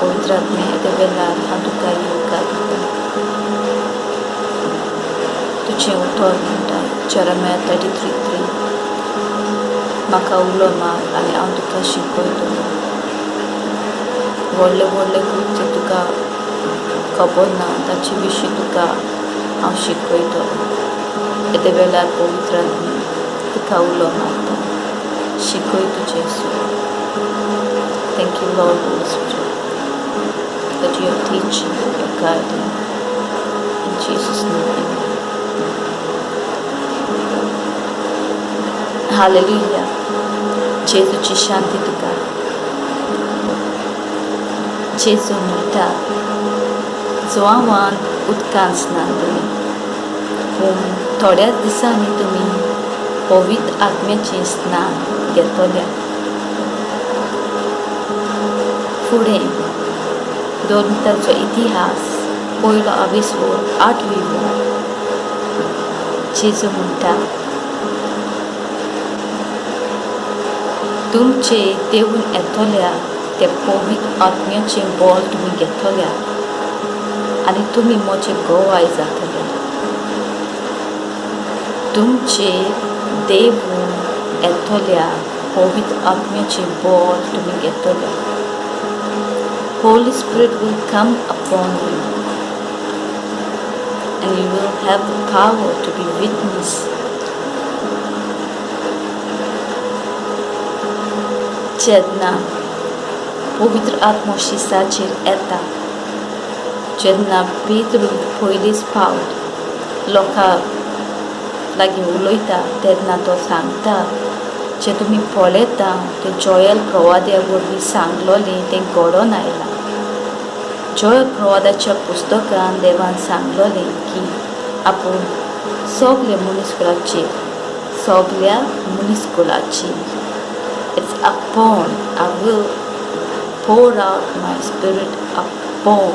पवित्र आत्मे येद्या वेळार हांव तुका येवकार दिता. तुजें उतर म्हणटा जेरेमाया 33:3, म्हाका उलो मार आनी हांव तुका शिकयतलो. व्हडले व्हडले कृत्य तुका खबर ना ताचे विशीं तुका हांव शिकयतलो. येद्या वेळार पवित्र आत्मे तुका उलो मारता, शिकय तुजें सूर. Thank you, Lord, Holy Spirit, that you are teaching, you are guiding. In Jesus' name, amen. Hallelujah. जेजूची शांती तुका. जेजू म्हणटा, जुवांवान उदकान स्नान दिलें, पूण थोड्याच दिसांनी तुमी पवित्र आत्म्याचें स्नान घेतल्या. फुडें दोन इतिहास पयलो आवेसवोर 8वी वोर. जेजू म्हणटा, तुमचे देवून येतल्या ते पवित्र आत्म्याचें बळ तुमी घेतल्या आनी तुमी म्हजे गोवाय जातले. तुमचे देवून येतल्या पवित्र आत्म्याचें बळ तुमी घेतल्या. Holy Spirit will come upon you and you will have the power to be witness. जेन्ना पवित्र आत्मो शिसाचेर येता, जेन्ना पेत्रू पयलीच फावट लोकां लागीं उलयता तेन्ना तो सांगता, जें तुमी पळयता तें जोयल प्रवाद्या वरवीं सांगलोलें तें घडोवन आयलां. जोयल प्रवादाच्या पुस्तकान देवान सांगलोलें की आपूण सगल्या मनीसकुळाचेर, सगल्या मनीसकुळाचेर, it's upon, I will pour out my spirit upon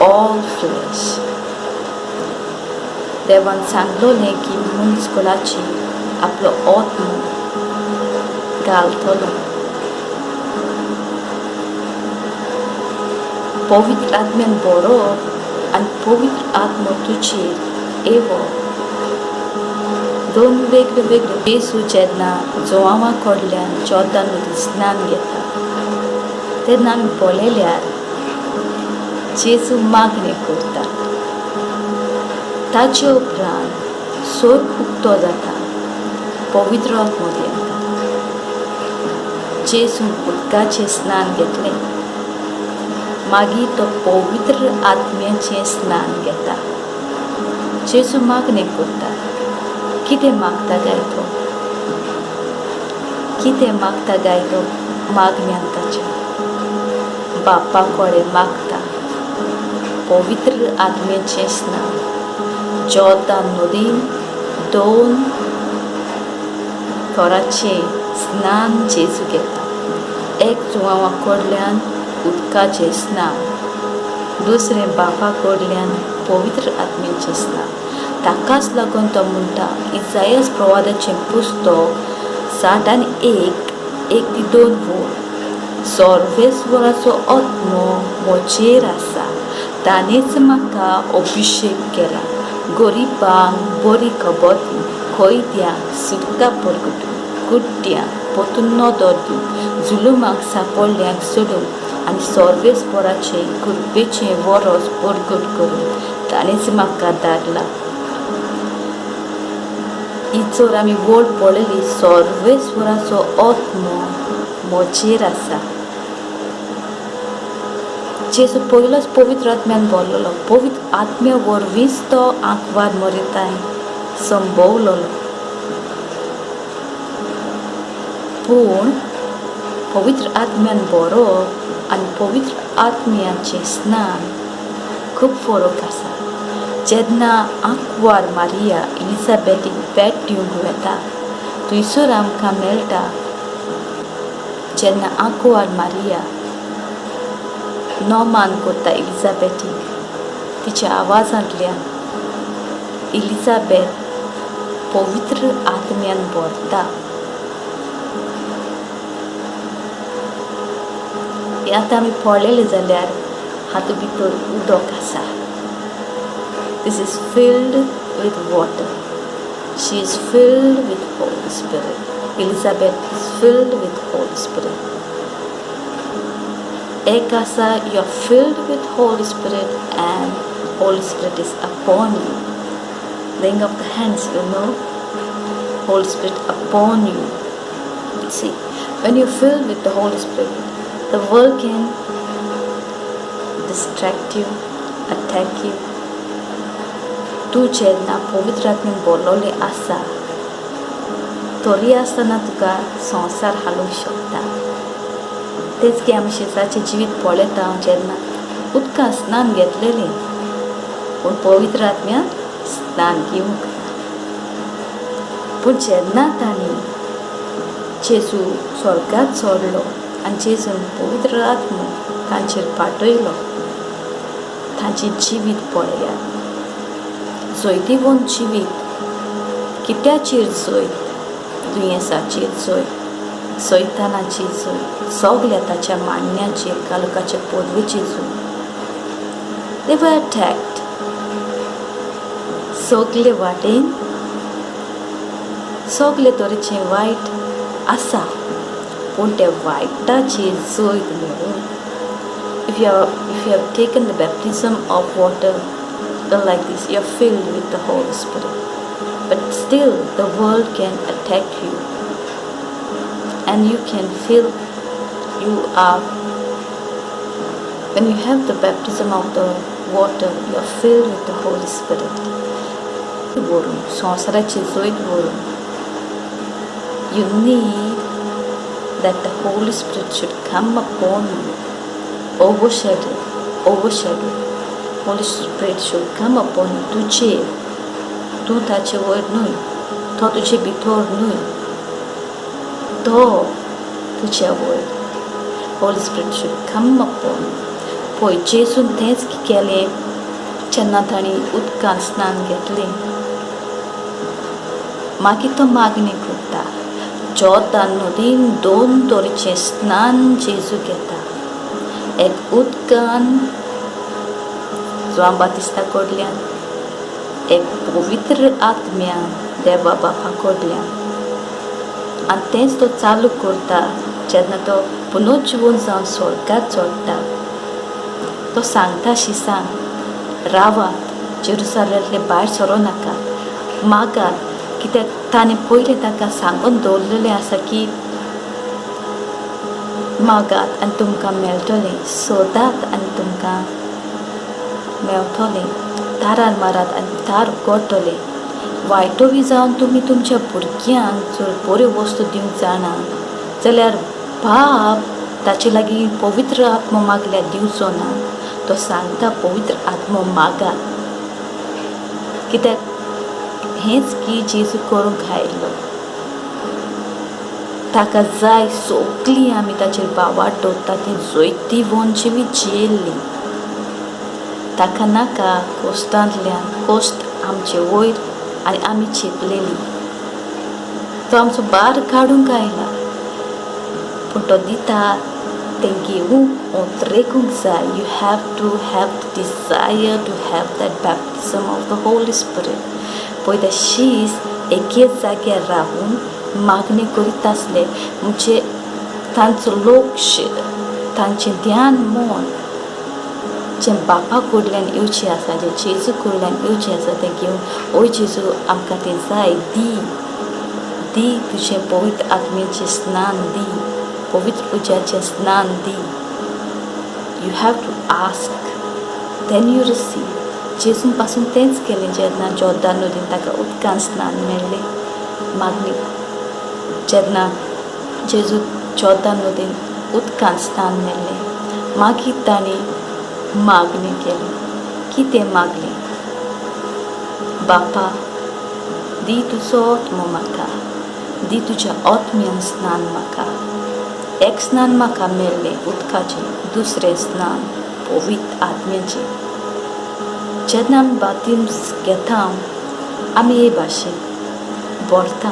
all flesh. देवान सांगलोलें की मनीसकुळाचेर आपलो आत्मो घालतलो. पवित्र आत्म्यान बरोवप आनी पवित्र आत्मो तुजेर येवप दोन वेगळे वेगळे. जेजू जेन्ना जुवांवा कडल्यान जोर्दान नदी स्नान घेता तेन्ना आमी पळयल्यार जेजू मागणें करता. ताचे उपरांत सोर्ग उक्तो जाता, पवित्र आत्मो देंवता. जेजू उदकाचें स्नान घेतलें, मागीर तो पवित्र आत्म्याचें स्नान घेता. जेजू मागणें करता. कितें मागता काय तो? कितें मागता काय तो मागण्यान ताच्या बापा कडेन मागता पवित्र आत्म्याचें स्नान. जोर्दान नदीन 2 थराचें स्नान जेजू घेता. एक जुवांवा कडल्यान उदकाचें स्नान, दुसरें बापा कडल्यान पवित्र आत्म्याचें स्नान. ताकाच लागून तो म्हणटा, इजायस प्रवादाचें पुस्तक 61:1-2 वोर, सर्वेस्वराचो आत्मो म्हजेर आसा, ताणेंच म्हाका अभिशेक केला गरिबांक बरी खबर दिवंक, कैद्यांक सुटका परगटूंक, कुड्ड्यांक परतून नदर दिवंक, जुलुमाक सांपडल्यांक सोडूंक आनी सर्वेस्वराचें कृपेचें वरस परगट करूंक ताणेंच म्हाका धाडला. ही जर आमी वळ पळयली, सर्वेस्वराचो आत्मो म्हजेर आसा. जेजू पयलोच पवित्र आत्म्यान भरलेलो. पवित्र आत्म्या वरवींच तो आंकवार मरिताय संभवलोलो. पूण पवित्र आत्म्यान भरप आनी पवित्र आत्म्याचें स्नान खूब फरक आसा. जेन्ना आंकवार मारिया एलिझाबेथीक भेट दिवंक वेता थंयसर आमकां मेळटा, जेन्ना आंकवार मारिया नोमान करता एलिझाबेथीक, तिच्या आवाजांतल्यान एलिझाबेथ पवित्र आत्म्यान भरता. हें आतां आमी पळयलें जाल्यार हातूंत भितर उदक आसा. This is filled with water. She is filled with Holy Spirit. Elizabeth is filled with Holy Spirit. एक आसा, you are filled with Holy Spirit and Holy Spirit is upon you. Laying of the hands. Holy Spirit upon you. See, when you're filled with the Holy Spirit, the world can distract you, attack you. तूं जेन्ना पवित्र आत्म्यान बोलवलें आसा तरी आसतना तुका संवसार हालूंक शकता. तेंच की आमी जेजाचें जिवीत पळयता जेन्ना उदकांत स्नान घेतलेलें पूण पवित्र आत्म्यान स्नान घेवंक ना. पूण जेन्ना तांणी जेजू स्वर्गात सोडलो आनी जेजून पवित्र आत्मो तांचेर पाठयलो, तांचें जिवीत पळयात. जैतिवंत जिवीत. कित्याचेर जैत? दुयेंसाचेर जैत, सैतानाचेर जैत, सगल्या ताच्या मांडण्याचेर, काळोखाच्या पदवेचेर जैत. They were attacked. सगले वाटेन सगले तरेचें वायट आसा पूण त्या वायटाचेर जैत मेळून if you have taken the baptism of water like this, you're filled with the Holy Spirit. But still, the world can attack you, and you can feel you are. When you have the baptism of the water, you are filled with the Holy Spirit. व्हरून संवसाराचेर जैत व्हरून you need that the Holy Spirit should come upon you, overshadow, overshadow. Holy Spirit should come upon you. तुजेर, तूं ताचे वयर न्हय, तो तुजे भितर न्हय, तो तुज्या वयर. Holy Spirit should come upon you. पळय, जेजून तेंच केलें जेन्ना तांणी उदकांत स्नान घेतलें. मागीर तो मागणी करता. जोर्दान नदीन दोन तरेचें स्नान जेजू घेता. एक उदकान जुवांव बातिस्ता कडल्यान, एक पवित्र आत्म्यान देवा बापा कडल्यान. आनी तेंच तो चालू करता जेन्ना तो पुनर्जिवन जावन स्वर्गात चडटा. तो सांगता शिसांक, रावात, जेरुसलेमांतले भायर सरों नाकात, मागात. कित्याक ताणें पयलें ताका सांगून दवरलेलें आसा की मागात आनी तुमकां मेळटलें, सोदात आनी तुमकां मेवतलें, दारार मारात आनी दार उगडटलें. वायटो बी जावन तुमी तुमच्या भुरग्यांक जर बऱ्यो वस्तू दिवंक जाणा जाल्यार बाप ताचे लागीं पवित्र आत्मो मागल्यार दिवचो ना? तो सांगता, पवित्र आत्मो मागात. कित्याक हेंच की जेजू करूंक आयिल्लो. ताका जाय सगळीं आमी ताचेर भावार्थ दवरता ती जैतिवंत जिवीत जियेल्ली. ताका नाका कोश्टांतल्यान कोश्ट आमचे वयर आनी आमी चेपलेली. तो आमचो भार काडूंक आयला पूण तो दिता तें घेवंक उतरेकूंक जाय. You have to have the desire to have that baptism of the Holy Spirit. पळय, ते शीस एकेच जाग्यार रावून मागणी करीत आसले. म्हणजे तांचो लक्ष, तांचें ध्यान, मन जें बापा कडल्यान येवचें आसा, जें जेजू कडल्यान येवचें आसा, तें घेवन, ओय जेजू, आमकां तें जाय, दी, दी, तुजें पवित्र आत्म्याचें स्नान दी, पवित्र उज्याचें स्नान दी. You have to ask, then you receive. जेजून पासून तेंच केलें. जेन्ना जोर्दान नदीन ताका उदकान स्नान मेळ्ळें, मागणी, जेन्ना जेजू जोर्दान नदीन उदकान स्नान मेळ्ळें, मागीर तांणी मागणी केली. कितें मागलें? बापा, दी तुजो आत्मो म्हाका, दी तुज्या आत्म्यान स्नान म्हाका. एक स्नान म्हाका मेळ्ळें उदकाचें, दुसरें स्नान पवित्र आत्म्याचें. जेन्ना आमी बाप्तीज्म घेता आमी हे भाशेन भरता.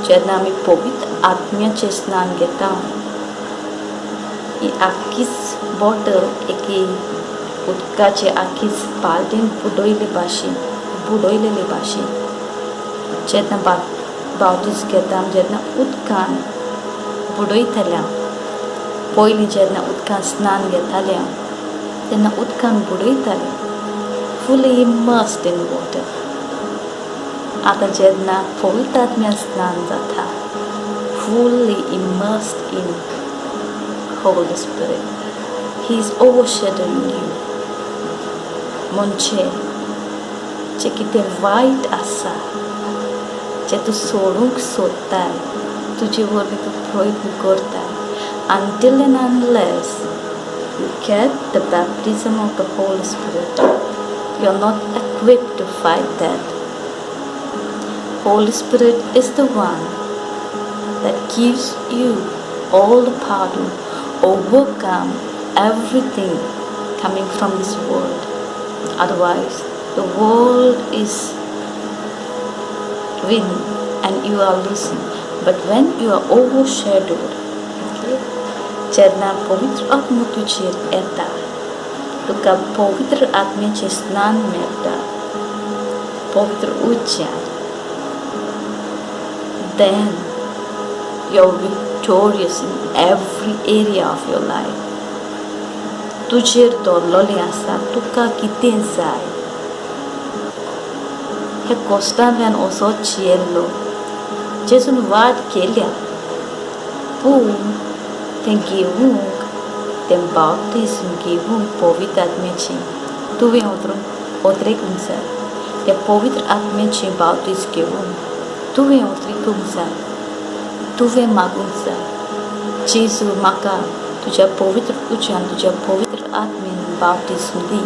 जेन्ना आमी पवित्र आत्म्याचें स्नान घेता ही आख्खीच बॉटल एके उदकाचे आख्खीच बालदेन बुडयले भाशेन, बुडयलेले भाशेन. जेन्ना बावतीस घेता, जेन्ना उदकान बुडयतले हांव, पयलीं जेन्ना उदकान स्नान घेतालें हांव तेन्ना उदकान बुडयतालें, फुली इमर्स्ड इन वॉटर. आतां जेन्ना पवित्र आत्म्यान स्नान जाता, fully immersed in Holy Spirit. He is overshadowing you. म्हणजे जें कितें वायट आसा जें तूं सोडूंक सोदताय, तुजे वरवीं तूं प्रयत्न करताय, until and unless you get the baptism of the Holy Spirit, you are not equipped to fight that. Holy Spirit is the one that gives you all the power to overcome everything coming from this world. Otherwise, the world is winning and you are losing. But when you are overshadowed, okay, जेन्ना पवित्र आत्मो तुजेर येता, तुका पवित्र आत्म्याचें स्नान मेळटा पवित्र उज्यान, then you're victorious in every area of your life. तुजेर दवरलेलें आसा तुका कितें जाय. हे कश्टांतल्यान असोच येयल्लो जेजून वाट केल्या, पूण तें घेवंक, तें बाप्तिज्म घेवंक पवित्र आत्म्याचें तुवें उतरेकूंक जाय. तें पवित्र आत्म्याचें बाप्तिज्म घेवंक तुवें उतरेकूंक जाय, तुवें मागूंक जाय, जेजू, म्हाका तुज्या पवित्र उज्यान, तुज्या पवित्र आत्म्यान बाप्तिज्म दी.